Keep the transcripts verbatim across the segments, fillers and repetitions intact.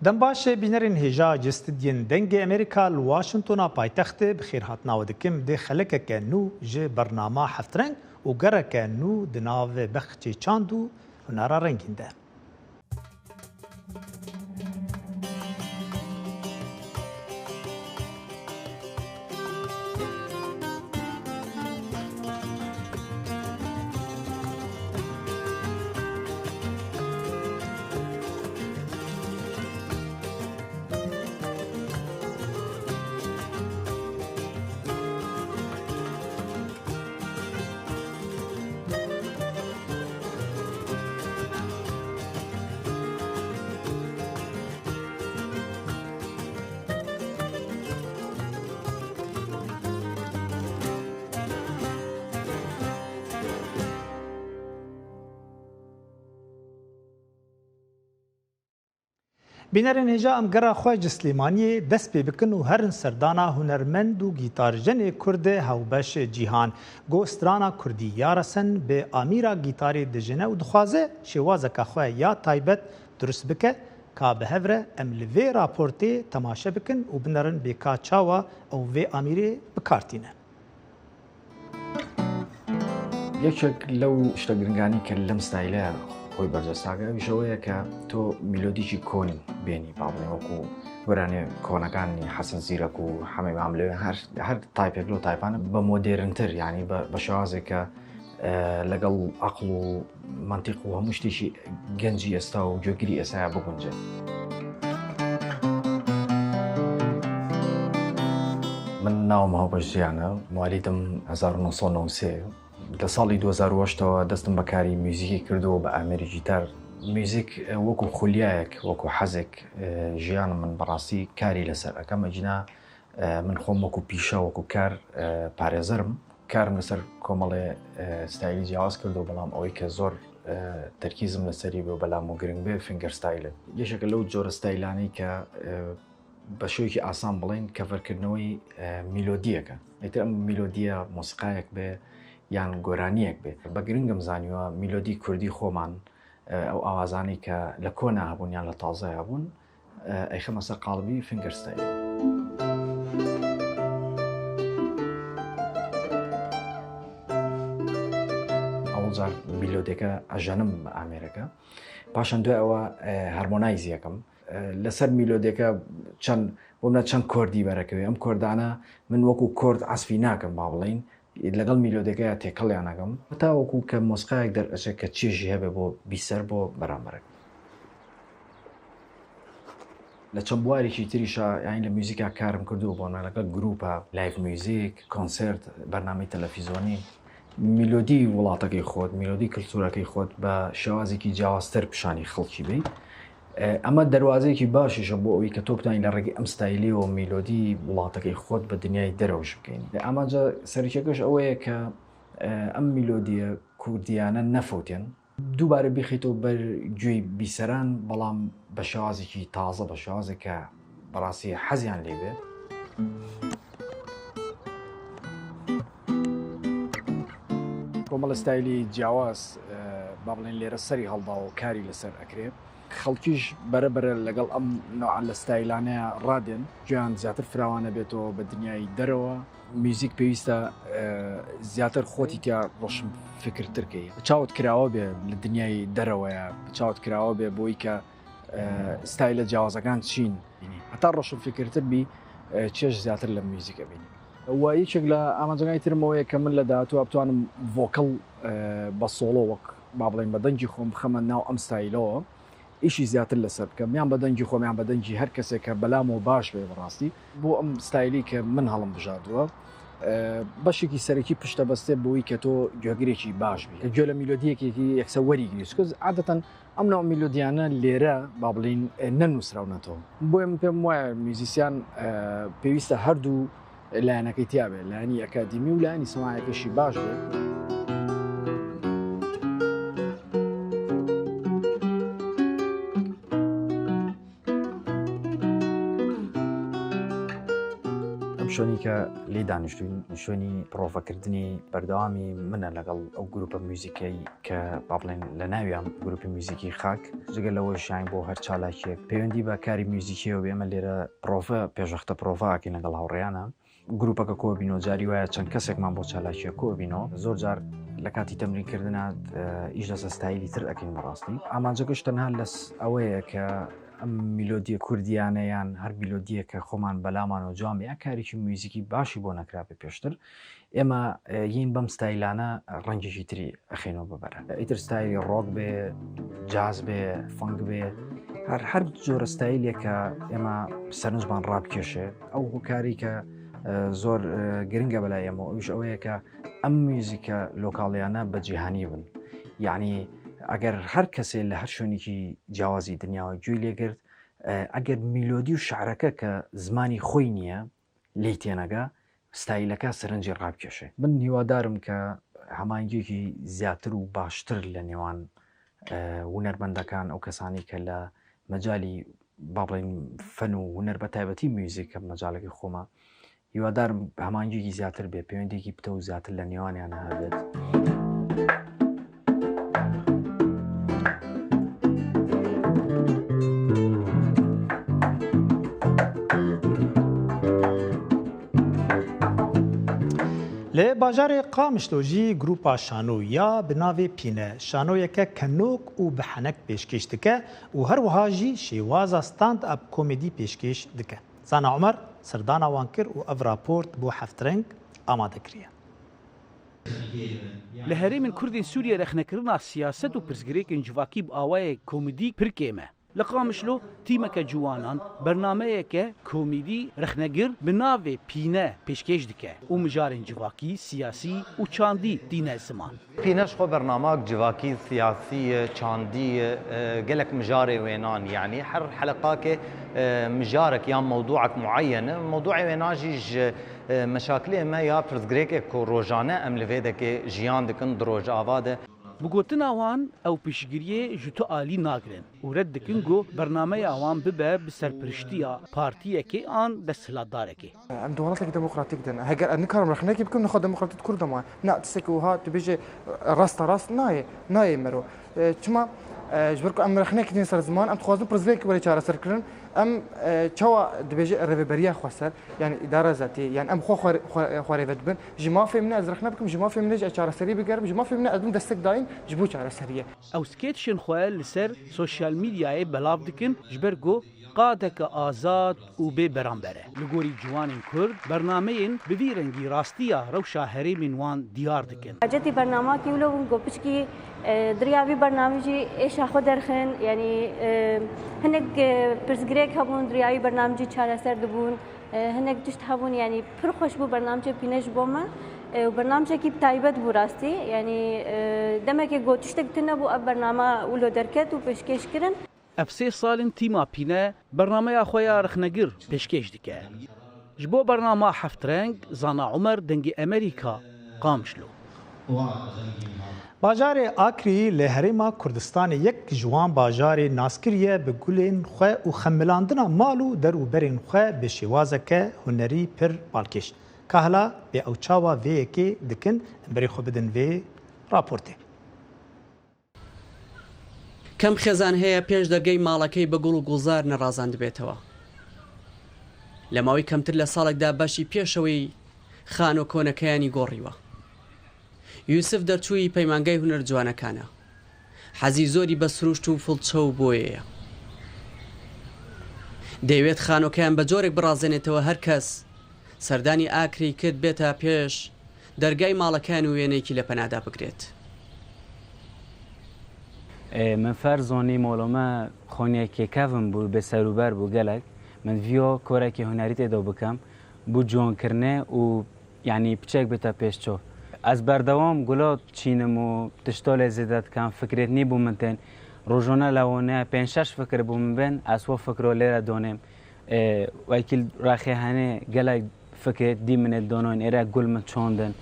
Dem baş e, bînerên hêja ji stûdyên Dengê Amerîka li Washingtona paytextê bi xêrhatina we dikim. Dê xelekeke nû ji bernama Heftreng û gereke nû di nav bexçê çand û hunera rengîn de. Bînerên hêja, em gera xwe ji Silêmaniyê dest pê bikin û herin serdana hunermend û gîtarjenê Kurd e hewbeş Cîhan. Go strana Kurdî ya resen bi amîra gîtarê dijine û dixwaze şêwazeka xwe ya taybet durust bike, ka bi hev re em li vê raportê temaşe bikin û binerin bê ka çawa ew vê amîrê bi kar tîne. Yekek lew tişta giringanî ke lem stayîle xwe berjesta ke, ew jî ew ye ke to melodîkî kon bênî, ba bidin wekû goranê konekan, Hesen Zîrek û Hemî Mamlewê, her, her taypek lew taypan bi moderntir, yanî bi, bi şewazê ke, e, legel aql û mentiq û hemû ştê jî gencî esta û cogirî esta ya bigunce. Min navim Hawbeş Jiyan e, mewalîdim hezar û neh sed û newsê. Li salî du hezar û heşt ewa destim bi karî muzîkê kirdo bi amêrî gîtar. Muzîk, e, wekû xulyayek, wekû hezek, e, jiyan min bi rastî karî li ser ekem. Ecîna, e, min xwe wekû pîşe, wekû kar, e, parêzer im. Karim li ser komelê, e, stayîlî ciyawaz kirdo, belam ewê ke zor, e, terkîzim li serî bû, belam û giring bê, finger style e. Yekek lew cor stayîlanî ke, e, bi şêwekî asan bilên, keverkirinewî, e, melodiyek e. Êtir em melodiya mosîqayek be yan goraniyek be. Bi giring im zaniwa melodî kurdî xweman, e, ew awazanî ke li kona hebûn yan li taze hebûn, e, ey xema ser qalibî finger style. Ewil car melodiyeke ejenim amêreke. Paşan du ewa, e, harmonayziyek im. E, li ser melodiyeke çend, bo min çend kordî berekevê. Em kordane min wekû kord esfî nakim, ba bilên. Legel melodiyeke ya têkiliya nakim. Heta wekû ke mosîqayek derdiçe ke çi jî hebe bo bîser, bo beramberek. Li çend buwarekî tirî şa, yanî li muzîka karim kirdo, bona legel grûpa, live music, konsert, bernameyê televîzyonî. Melodî welatekî xwe, melodî kulturekî xwe bi şewazekî ciyawaztir pişanî xelkî bî. E, ema derwazeyekî baş e ji bo ewî ke to bitanî li rêkê em stayîlî û melodî welatekî xwe bi dinyayê derew jî bikenî. E, amanca serokekê ji ew ye ke, e, em melodiyê kurdiyane nefewtên. Dubare bixîto ber guhê bîseran, belam bi şewazekî taze, bi şewazeke bi rastî heziyan lê be. Komela stayîlî ciyawaz, e, ba bilên lêre serî helda û karî li ser ekirê. Xelkî jî bere bere legel em noa li stayîlane radên, guyan zêdetir firawane bêto bi dinyayê derewa. Muzîk pêwîst e, e, zêdetir xwetî tiya roşnfikirtir keye. Bi çawa kirawe be li dinyayê derewa ye, bi çawa kirawe be bo wî ke, e, stayîle ciyawazekan çîn. Heta roşnfikirtir bî, e, çêj zêdetir li muzîke bînî. Wa yekek li amancegan îtir me wê ye ke min li dahatû bituanim vokal, e, bi solo wek, ba bilên bi dengî xwe bixeme nav em stayîlo. Îşî zêdetir li ser bikim, yan bi dengî xwe, yan bi dengî her kesê ke belam û baş bê bi rastî. Bo em stayîlî ke min helim bijardiwe, e, beşekî serekî piştebestê bo wî ke to guhgirekî baş bî. Guh li melodiyekekî yekse werî girî. Çikû adeten em nav melodiyane lêre, ba bilên, e, ne nûsrawne to. Boye min pê wayê muzîsyen, e, pêwîst e her du layanekî tiya be, layanî akademî û layanî simayekê jî baş be. Em شوێنی کە لێ دانیشتوین، شوێنی پرۆڤەکردنی بەردەوامی منە لەگەڵ ئەو گروپە میوزیکەی کە با بڵێن لە ناویان گروپی میوزیکی خاک. جگە لەوەش یانی بۆ هەر چالاکیەک پەیوەندی بە کاری میوزیکیەوە بێ، ئێمە لێرە پرۆڤە، پێشوەختە پرۆڤە ئەکەین لەگەڵ هاوڕێیانە. گروپەکە کۆبینەوە، جاری وایە چەند کەسێکمان بۆ چالاکیە کۆبینەوە. زۆر جار لە کاتی تەمرینکردنا، ئە، ئیش لەسەر ستایلی تر ئەکەین بەڕاستی. ئامانجەکەش تەنها لەس ئەوەیە کە ئەم میلۆدیە کوردیانە یان هەر میلۆدیە کە خۆمان بەلامانەوە جوان بێ، یا کارێکی میوزیکی باشی بۆ نەکرابێ پێشتر، ئێمە، ئە، یین بەم ستایلانە ڕەنگێکی تری ئەخینەوە ببەرە. ئیتر ستایلی ڕۆک بێ، جاز بێ، فەنگ بێ، هەر، هەر جۆرە ستایلێک کە ئێمە سەرنجمان ڕابکێشێ. ئەو هۆکاری کە، ئە، زۆر، ئە، گرنگە بەلای ئێمە، ئەویش ئەوەیە کە ئەم میوزیکە لۆکاڵیانە بە جیهانی بن. یعنی، ئەگەر هەر کەسێ لە هەر شوێنێکی جیاوازی دنیاوە گوێی لێگرت، ئە، ئەگەر میلۆدی و شعرەکە کە زمانی خۆی نییە، لێی تێنەگا، ستایلەکە سەرنجی ڕابکێشێ. من هیوادارم کە هەماهەنگیەکی زیاتر و باشتر لە نێوان، ئە، هونەرمەندەکان، ئەو کەسانی کە لە مەجالی، با بڵێن، فەن و هونەر، بە تایبەتی میوزیک کە مەجالێکی خۆمە، هیوادارم هەماهەنگیەکی زیاتر بێ، پەیوەندیەکی پتە و زیاتر لە نێوانیان هەبێت. Li bajarê Qamişlo jî grûpa Şano ya bi navê Pîne, şanoyeke kenok û bi henek pêşkêş dike û her wiha jî şêwaza stand-up komedî pêşkêş dike. Zana Omer serdana wan kir û ev raport bo Heftreng amade kiriye. Li herêmên Kurd ên Sûriyê rexnekirina siyaset û pirsgirêkên civakî bi awayek komedî pir kêm e. Li Qamişlo tîmeke ciwanan bernameyeke komedî rexnegir bi navê Pîne pêşkêş dike û mijarên civakî, siyasî û çandî tîne ziman. Pîne ji xwe bernamek civakî, siyasî ye, çandî ye, e, gelek mijarê wênan, yanî her heleqakê, e, mijarek yan mewdûek mueyen e. Mewdûê wênan jî ji, e, meşakilê me ya pirsgirêkê ku rojane em li vê dekê jiyan dikin, di rojava de. Bi gotina wan, ew piştgiriyê ji tu alî nagirin û red dikin ku bernameya wan bibe bi serpiriştiya partiyekê an desthilatdarekê. Em di welatekî demokratîk de ne. Heger ez nikarim rexnekî bikim, nixwe demokratîk Kurda maye. Na, tiştekî wiha tu bêjê rasta rast nayê, nayê mero. E, çima, e, ji ber ku em rexnekî dîn ser ziman, em dixwazin pirsgirêkî were çareserkirin. Em, e, çawa dibêje rêveberiya xweser, yanî îdara zatî, yanî em xwe xwe, xwe, xwe rêve dibin. Ji mafê min e ez rexne bikim, ji mafê min e jî ez çareserî bigerim, ji mafê min e ez bim destek dayîn ji bo çareseriyê. Ew sketchên xwe li ser sosyal medyayê belav dikin, ji ber ku qadeke azad û bê beramber e. Li gorî ciwanên Kurd, bernameyên bi vî rengî rastiya rewşa herêmên wan diyar dikin. Hacetî bernamakî wilo bûn ku piçkî, e, di riya vî bernamî jî êşa xwe derxin, yanî, e, hinek, e, pirsgirêk hebûn, di riya vî bernamî jî çareser dibûn, e, hinek tişt hebûn, yanî pir xweş bû bernamçê Pîne ji bo me, e, û bernamçekî bi taybet bû rastî, yanî, e, demekê ku tiştek tune bû ev bername wilo derket û pêşkêş kirin. Ev sê sal in tîma Pîne bernameya xwe ya rexnegir pêşkêş dike. Ji bo bernama Heft Reng, Zana Omer, Dengê Emerîka, Qamişlo. Bajarê Akrî li Herêma Kurdistanê yek ji wan bajarê naskirî ye bi gulên xwe û xemilandina mal û der û berên xwe bi şêwazeke hunerî pir balkêş. Kahla bê ew çawa vê yekê dikin, em berê xwe bidin vê raportê. کەم خێزان هەیە پێش دەرگای ماڵەکەی بە گوڵ و گوڵزار نەڕازاندبێتەوە. لە ماوەی کەمتر لە ساڵێکدا بەشی پێشەوەی خانووە کۆنەکەیانی گۆڕیوە. یوسف دەرچووی پەیمانگای هونەر جوانەکانە. حەزی زۆری بە سروشت و فڵچە و بۆیەیە. دەیەوێت خانووەکەیان بە جۆرێک بڕازێنێتەوە هەر کەس سەردانی ئاکری کرد بێتە پێش دەرگای ماڵەکەیان و وێنەیەکی لە پەنادا بگرێت. Ê, min ferz zanî mala me xaniyekê kevin bû, bê serûber bû gelek. Min viya karekî hunerî tê de bikim, bû ciwankirinê û, yanî, piçek bête pêş çav. Ez berdewam gula çînim û tişta lê zêde dikim, fikrêt nî bû min tên. Rojane lewane pênc şeş fikir bû min bên, ez wa fikra lê re danêm. Ê, wekî rexê henê gelek fikê dî min ê danoyên êre gul min çandin.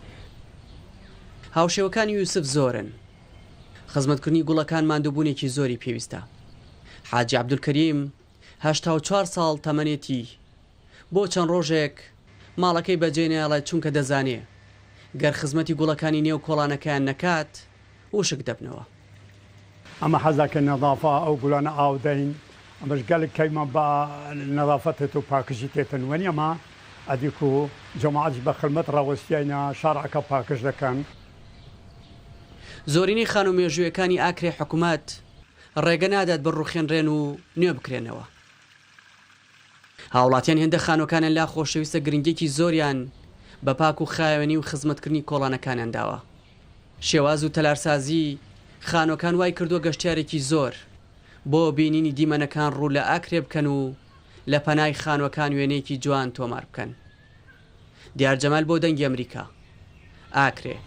هاوشێوەکانی یوسف زۆرن. خزمەتکردنی گوڵەکان ماندووبوونێکی زۆری پێویستە. حاجی عەبدولکەریم، هەشتا و چوار ساڵ تەمەنێتی، بۆ چەند ڕۆژێک ماڵەکەی بەجێ نایڵێت، چونکە دەزانێ گەر خزمەتی گوڵەکانی نێو کۆڵانەکەیان نەکات، وشک دەبنەوە. ئەمە حەزاکە نەظافە، ئەو گوڵانە ئاودەین. ئەمەش گەلک کەیمە بە نەظافەتێت و پاکژی تێتن وەنی ئەمە ئەدیکو جەماعەتش بە خلمەت ڕاوەستیایە شارعەکە پاکش دەکەن. زۆرینەی خانە و مێژوویەکانی ئاکرێ حکومەت ڕێگە نادات بڕوخێنرێن و نوێ بکرێنەوە. هاوڵاتیان هێندە خانوەکانیان لا خۆشەویستە گرنگێکی زۆریان بە پاک و خاوێنی و خزمەتکردنی کۆڵانەکانیان داوە. شێواز و تەلارسازی خانوەکان وای کردووە گەشتیارێکی زۆر بۆ بینینی دیمەنەکان ڕوو لە ئاکرێ بکەن و لە پەنای خانوەکان وێنەیەکی جوان تۆمار بکەن. دیار جەمال بۆ دەنگی ئەمریکا، ئاکرێ.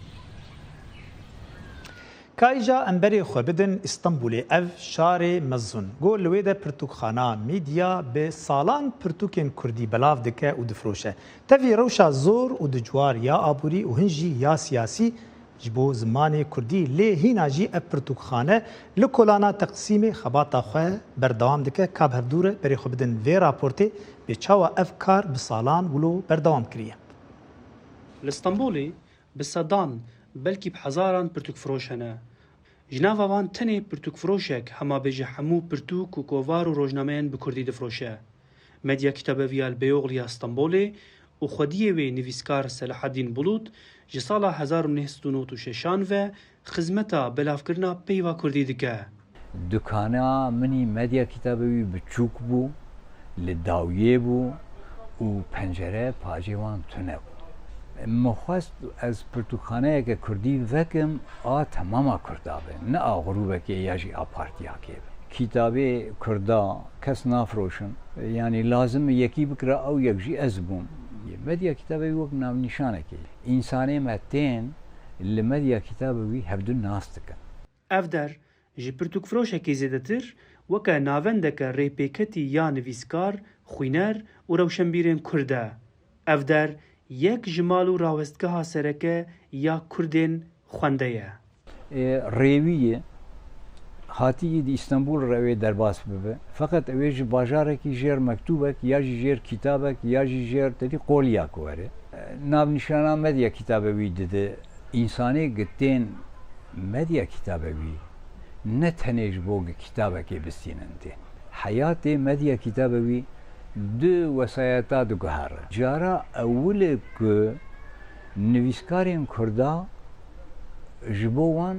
Kayja em berê xwe bidin Îstenbulê, ev şarê mezin go li wê de pirtûkxana Medya bi salan pirtûkên kurdî belav dike û difroşe. Tevî rewşa zor û dijwar ya aborî û hin jî ya siyasî ji bo zimanê kurdî, lê hîna jî ev pirtûkxane li kolana Teqsîmê xebata xwe berdewam dike. Ka bi hevdû re berê xwe bidin vê raportê, bê çawa ev kar bi salan wilo berdewam kiriye. Li Stenbolê bi sedan, belkî bi hezaran pirtûkfiroş hene. Ji nava van tenê pirtûkfiroşek hema bêje hemû pirtûk û kovar û rojnameyên bi kurdî difroşe. Medya Kitabeviya li Beyoğlu ya Stenbolê û xwediyê wê nivîskar Selahaddîn Bulut ji sala hezar û neh sed û nod û şeşan ve xizmeta belavkirina peyva kurdî dike. Dukana min î Medya Kitabewî biçûk bû, li dawiyê bû û pencere pacê wan tune bû. Min xwest ez pirtûkxaneyeke kurdî vekim a temama kurda be, ne a grûbekê ya jî a partiyakê be. Kitabê kurda kes nafroşin, yanî lazim e yekî bikira, ew yek jî ez bûm. Medya Kitabewî wek navnîşanekê, însanê me tên li Medya Kitabewî hevdu nas dikin. Ev der ji pirtûkfiroşekî zêdetir weke navendeke rêpêketî ya nivîskar, xwîner û rewşenbîrên kurd e. Ev der yek ji mal û rawestgeha sereke ya kurdên xwende ye. Ê, rêwî ye. Hatî yî di Îstenbul re wê derbas bibe. Feqet ew ê ji bajarekî jêr mektûbek ya jî jêr kitabek ya jî jêr tevî qoliyek were. Navnîşana Medya Kitabewî dide. Însanê gi tên Medya Kitabewî ne tenê ji bo gi kitabekê bistînin tên. Heyatê Medya Kitabewî du wesayeta diguhere. Cara ewil e ku nivîskarên kurda ji bo wan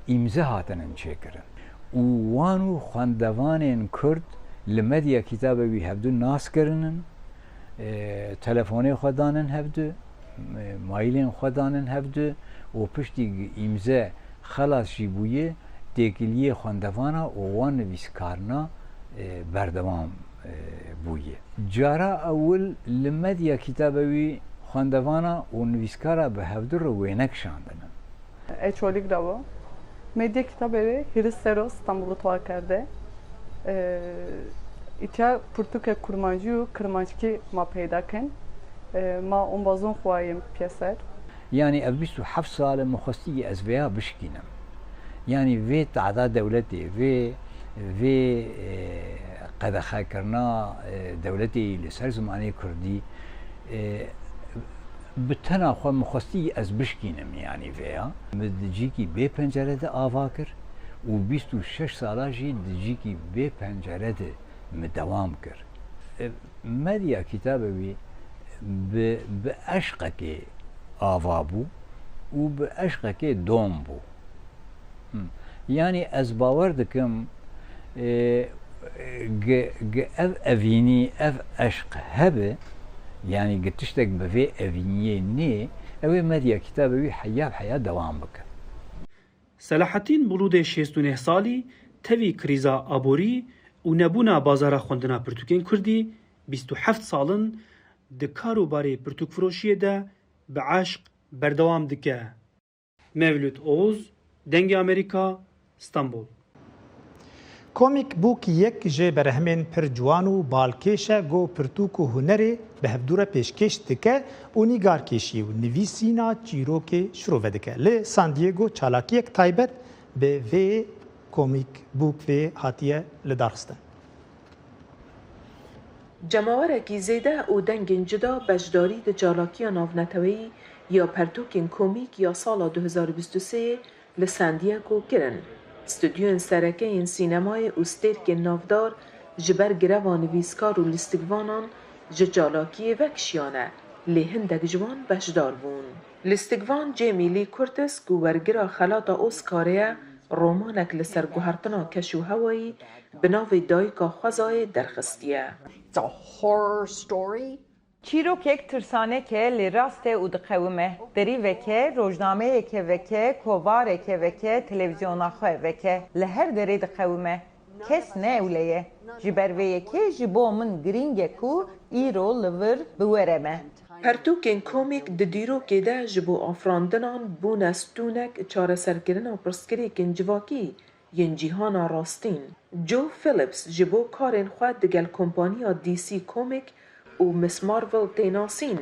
îmze hatinin çêkirin û wan û xwendevanên kurd li Medya Kitabewî hevdu nas kirinin, e, telefonê xwe danin hevdu, e, maîlên xwe danin hevdu û piştî îmze xelas jî bûye, têkiliyê xwendevana û wan nivîskarina, e, berdewam, e, bûye. Cara ewil li Medya Kitabewî xwendevana û nivîskara bi hevdu re wêne kişandine. Eçolik dabo. Medya Kitabewî hîris sero Stenbolê twa kerde. E, îtya pirtûkê kurmancî û kirmanckî ma peyda kin. E, ma ombazon xwayîm pyeser. Yanî ev bîst û heft sal e min xwestî ez vêya bişkînim. Yanî vê tahda dewletê, vê, vê, e, qedexekirina, e, dewletê li ser zimanê kurdî, e, bi tena xwe min xwestî ez bişkînim, yanî vêya. Min di cîkî bê pencere de ava kir û bîst û şeş sala jî di cîkî bê pencere de min dewam kir. E, Medya Kitabewî bi, bi eşqekê ava bû û bi eşqekê dom bû. Hmm. Yanî ez bawer dikim, e, gi, gi ev evînî, ev eşq hebe, yanî gi tiştek bi vê evîniyê nê, ew ê Medya Kitabewî heya bi heya dewam bike. Selahattîn Bulûdê şêst û neh salî tevî krîza aborî û nebûna bazara xwendina pirtûkên kurdî bîst û heft sal in di kar û barê pirtûkfiroşiyê de bi eşq berdewam dike. Mevlût Oğuz, Dengê Amerîka, Stenbol. Comic Book yek ji berhemên pir ciwan û balkêş e ku pirtûk û hunerê bi hevdû re pêşkêş dike û nîgarkêşî û nivîsîna çîrokê şirove dike. Li San Diego çalakiyek taybet bi vê Comic Book vê hatiye lidarxistin. Cemawerekî zêde û dengên cuda beşdarî di çalakiya navneteweyî ya pertûkên komîk ya sala du hezar û bîst û sê li San Diego kirin. Stûdyoyên sereke yên sînemayê û stêrkên navdar ji ber greva nivîskar û lîstikvanan ji çalakiyê vekişiyane, lê hindek ji wan beşdar bûn. Lîstikvan Jamie Lee Curtis, ku wergira xelata Oscarê ye, romanek li ser guhertina keşûhewayî bi navê Dayika Xwezayê derxistiye. It's a horror story. Çîrokek tirsanek e, lê rast e û diqewime. Derî veke, rojnameyeke veke, kovareke veke, televîzyona xwe veke. Li her derê diqewime. Kes ne ewle ye. Ji ber vê yekê ji bo min girîng e ku îro li vir bi we re me. Pertûkên komîk di dîrokê de ji bo afrandinan bûne stûnek çareserkirina pirsgirêkên civakî yên cîhana rastîn. Joe Phillips ji bo karên xwe digel kompaniya D C Comic û Miss Marvel tê nasîn.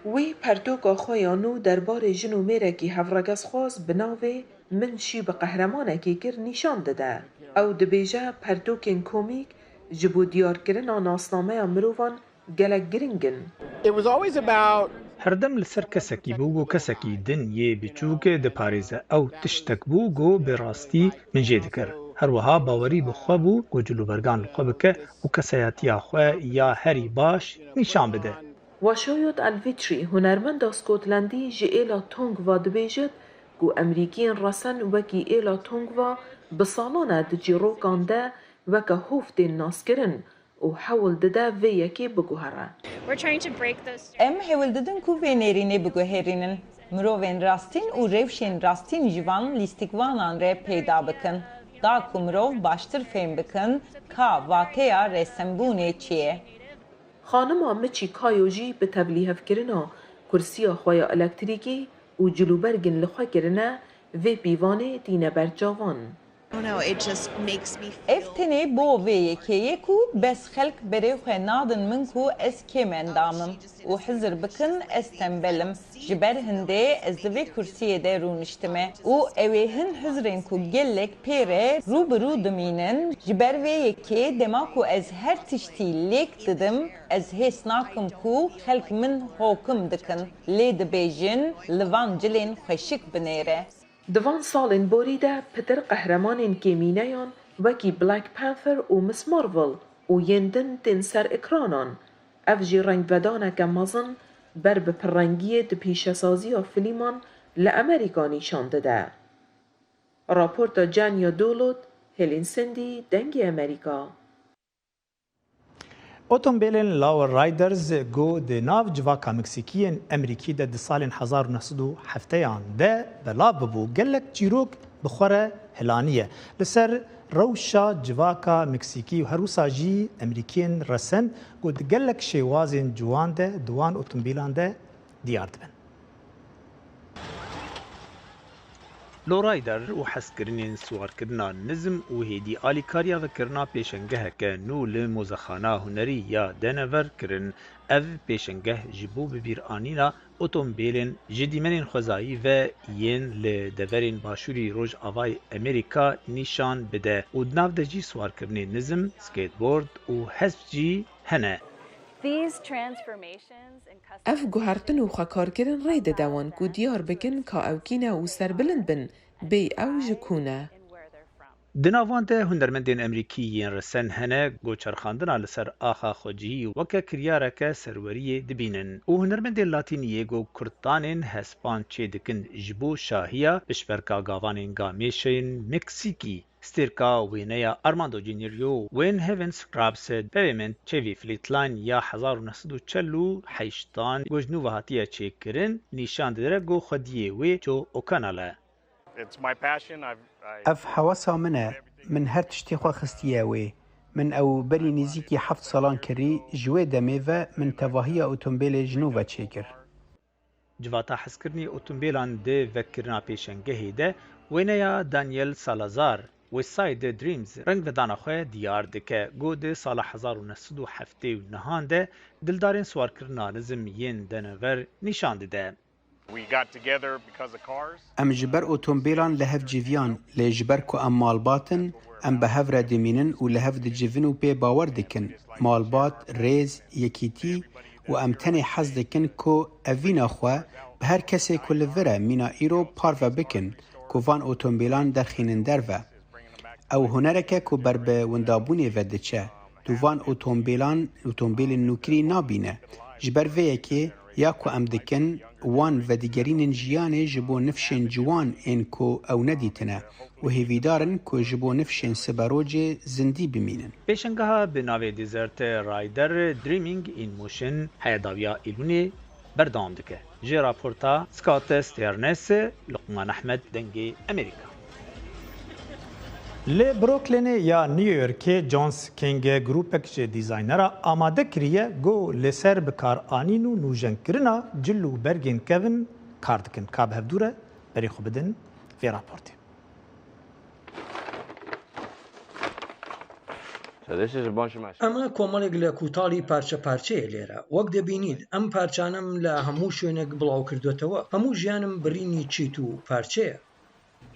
Wî pertûka xwe ya nû derbarê jin û mêrekî hevregezxwaz bi navê Min şî bi qehremanekê kir nîşan dide. Ew dibêje, pertûkên komîk ji bo diyarkirina nasnameya mirovan gelek giring in. It was always about Herdem li ser kesekî bû ku kesekî din yê biçûk diparêze. Ew tiştek bû ku bi rastî min jê dikir. Her wiha bawerî bi xwe bû ku cilûbergan li xwe bike û kesayetiya xwe ya herî baş nîşan bide. Washayot Alvitri, hunermenda Skotlandî ji êla Tongva dibêjit ku Emerîkiyên resen wekî êla Tongva bi salan e di çîrokan de weke hov tên naskirin û hewl dide vê yekê biguhere. We're trying to break those Em hewl didin ku vê nêrînê biguherînin. Mirovên rastîn û rewşên rastîn ji van lîstikvanan re peyda bikin. Da ku mirov baştir fêm bikin ka vateya resenbûnê çi ye. Xanima Michikayo jî bi tevlîhevkirina kursiya xwe ya elektrîkî û cilûbergên li xwe kirine vê pîvanê tîne ber çavan. Oh no, it just makes me feel Ev tenê bo vê yekê ye ku bes xelk berê xwe nadin min ku ez kêmendam im û hizir bikin ez tembel im. Ji ber hindê ez di vê kursiyê de rûniştime û ew ê hin hizrên ku gelek pê re rû bi rû dimînin. Ji ber vê yekê dema ku ez her tiştî lêk didim, ez hês nakim ku xelk min hokim dikin, lê dibêjin, li van cilên xweşik binêre. Di van salên borî de pitir qehremanên kêmîneyan wekî Black Panther û Miss Marvel û yên din tên ser ekranan. Ev jî rengvedaneke mezin ber bi pirrengiyê di pîşesaziya fîlman li Amerîka nîşan dide. Raporta Janya Dolot, Helen Sendî, Dengê Amerîka. Otombêlên Low Riders ku di nav civaka Meksîkî yên Emerîkî de di salên hezar û neh sed û hefteyan de belav bibû, gelek çîrok bi xwe re hilaniye. Li ser rewşa civaka Meksîkî û her wisa jî Emerîkiyên resen ku di gelek şêwazên ciwan de di wan otombîlan de diyar dibin. Lowrider û hezkirinên siwarkirina nizm û hêdî alîkariya vekirina pêşengeheke nû li Mozexana Hunerî ya Denver kirin. Ev pêşengeh ji bo bibîranîna otombêlên ji dîmenên xwezayî ve yên li deverên başûrî rojavayê Amerîka nîşan bide û di nav de jî siwarkirinê nizm, skateboard û hesp jî hene. These transformations in custom Ev guhertin û xwekarkirin rê dide wan ku diyar bikin ka ew kî ne û serbilind bin, bêyî ew ji ku ne. Di nav wan de hunermendên Emerîkî yên resen hene, ku çerxandina li ser axa xwecihî weke kiryareke serweriyê dibînin û hunermendên Latîniyê ku kurtanên hespan çêdikin ji bo şahiya pişverka gavanên gamêşên Meksîkî. Stêrka wêneya Armando Iñárritu, When Heaven Scraps, Pavement Chevy Flatline ya hezar û neh sed û çel û heştan ku ji nû ve hatiye çêkirin, nîşan dide ku xwediyê wê Joe O'Connell e. It's my passion. I've, I Ev hewesa min e. Min her tiştê xwe xistiye wê. Min ew berî nêzîkî heft salan kirî, ji wê demê ve min tevahiya otombêlê ji nû ve çêkir. Civata hezkirinê otombêlan di vekirina pêşengehê de wêneya Daniel Salazar, West Side Dreams, rengvedana xwe diyar dike, ku di sala hezar û neh sed û heftê û nehan de dildarên siwarkirina nizm yên Denver nîşan dide. We got together because of cars. Em ji ber otomobîlan li hev civiyan, lê ji ber ku em malbat in, em bi hev re dimînin û li hev dicivin û pê bawer dikin. Malbat, rêz, yekîtî û em tenê hez dikin ku evîna xwe bi her kesê ku li vir e mîna îro parve bikin ku van otomobîlan derxînin derve. Ew hunerek e ku ber bi windabûnê ve diçe. Tu van otomobîlan, otomobîlên nûkirî nabîne. Ji ber vê yekê ya ku em dikin, wan vedigerînin jiyanê ji bo nifşên ciwan ên ku ew nedîtine û hêvîdar in ku ji bo nifşên siberocê zindî bimînin. Pêşangeha bi navê Desert Rider Dreaming in Motion heya dawiya Îlûnê berdewam dike. Ji raporta Scott Stearns, Luqman Ahmed, Dengê Amerîka. Li Brooklynê ya New Yorkê Jones King grûpek ji dîzaynera amade kiriye ku li ser bikaranîn û nûjenkirina cil û bergên kevin kar dikin. Ka bi hevdû re berê xwe bidin vê raportê. So this is a bunch of my ئەمە کۆمەڵێک لە کوتاڵی پارچە پارچەیە لێرە. وەک دەبینیت، ئەم پارچانەم لە هەموو شوێنێک بڵاو کردوتەوە. هەموو ژیانم بڕینی چیت و پارچەیە.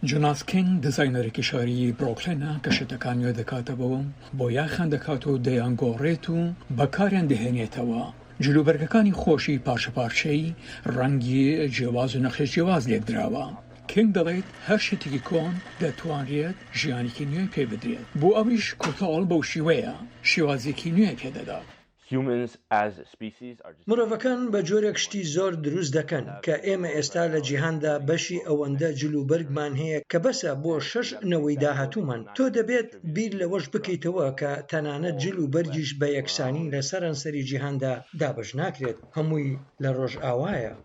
جۆناس کینگ، دیزاینەرێکی شاری برۆکلینە کە شتەکان نوێ دەکاتەوە و بۆ یاخیان دەکات و دەیانگۆڕێت و بەکاریان دەهێنێتەوە. جلوبەرگەکانی خۆشی پارچە پارچەی ڕەنگی جیاواز و نەخشە جیاواز لێک دراوە. کینگ دەڵێت هەر شتێکی کۆن دەتوانرێت ژیانێکی نوێ پێ بدرێت. بۆ ئەویش کوتاڵ بەو شیوەیە شێوازێکی نوێ پێدەدات. Humans as species are just مرۆڤەکان بە جۆرێک شتی زۆر دروست دەکەن کە ئێمە ئێستا لە جیهاندا بەشی ئەوەندە جلوبەرگمان هەیە کە بەسە بۆ شەش نەوەی داهاتوومان. تۆ دەبێت بیر لەوەش بکەیتەوە کە تەنانەت جل و بەرگیش بە یەکسانی لە سەرانسەری جیهاندا دابەش ناکرێت. هەمووی لە ڕۆژئاوایە.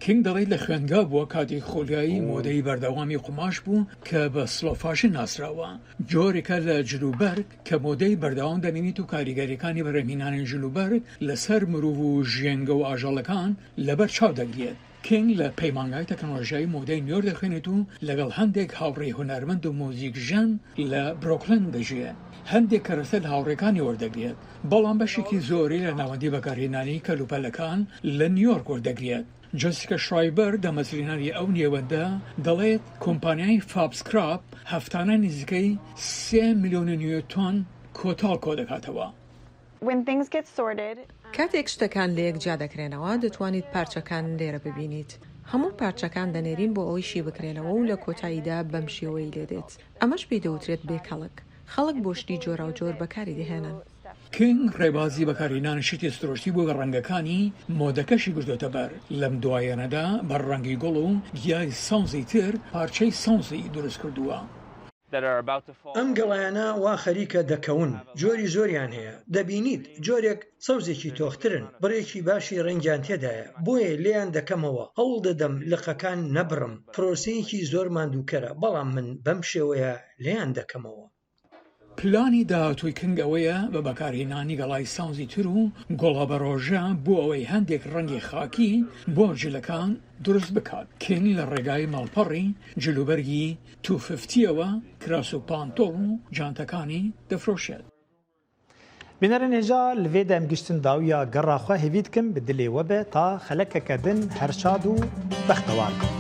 کینگ دەڵێت لە خوێندگا بووە کاتێک خۆلیایی مۆدەی بەردەوامی قوماش بوو کە بە سلۆ فاشن ناسراوە. جۆرێکە لە جلوبەرگ کە مۆدەی بەردەوام دەمێنیت و کاریگەریەکانی بەرهەمهێنانی جلوبەرگ لەسەر مرۆڤ و ژینگە و ئاژەڵەکان لەبەر چاو دەگرێت. کینگ لە پەیمانگای تەکنۆلۆژیای مۆدەی نیویۆرک دەخوێنێت و لەگەڵ هەندێک هاوڕێی هونەرمەند و موزیک ژەن لە برۆکلین دەژیێت. هەندێک کەرەستە لە هاوڕێکانی وەردەگرێت، بەڵام بەشێکی زۆری لە ناوەندی بەکارهێنانی کەلوپەلەکان لە نیویۆرک وەردەگرێت. جەسیکا شرایبەر، دامەزرێنەری ئەو نێوەندە، دەڵێت کۆمپانیای فابسکراپ هەفتانە نزیکەی سێ ملیۆن و نیوە تۆن کۆتاڵ کۆدەکاتەوە. When things get sorted, کاتێک شتەکان لە یەکجیا دەکرێنەوە، دەتوانیت پارچەکان لێرە ببینیت. هەموو پارچەکان دەنێرین بۆ ئەوەی شی بکرێنەوە و لە کۆتاییدا بەم شێوەی لێدێت. ئەمەش پێی دەوترێت بێکەڵک. خەڵک بۆ شتی جۆراوجۆر بەکاری دەهێنن. کینگ ڕێبازی بەکارهێنانی شتی سروشتی بۆ ڕەنگەکانی مۆدەکەشی گرتوتە بەر. لەم دوایەنەدا بە ڕەنگی گوڵ و گیای سەوزی تر پارچەی سەوزی دروست کردووە. That are about to fall. ئەم گەڵایانە وا خەریکە دەکەون. جۆری زۆریان هەیە. دەبینیت جۆرێک سەوزێکی تۆخترن. بڕێکی باشی ڕەنگیان تێدایە. بۆیە لێیان دەکەمەوە. هەوڵ دەدەم لقەکان نەبڕم. پرۆسەیەکی زۆر ماندووکەرە، بەڵام من بەم شێوەیە لێیان دەکەمەوە. پلانی داهاتووی کینگ ئەوەیە بە بەکارهێنانی گەڵای سەوزی تر و گوڵە بە ڕۆژە بۆ ئەوەی هەندێک ڕەنگی خاکی بۆ جلەکان دروست بکات. کینگ لە ڕێگای ماڵپەڕی جلوبەرگی تو فیفتیەوە کراس و پانتۆڵ و جانتەکانی دەفرۆشێت. Bînerên hêja, li vê de em giştin dawiya gera xwe. Hêvî dikim bi dilê we be ta xelekeke din her şad û bextewar bin.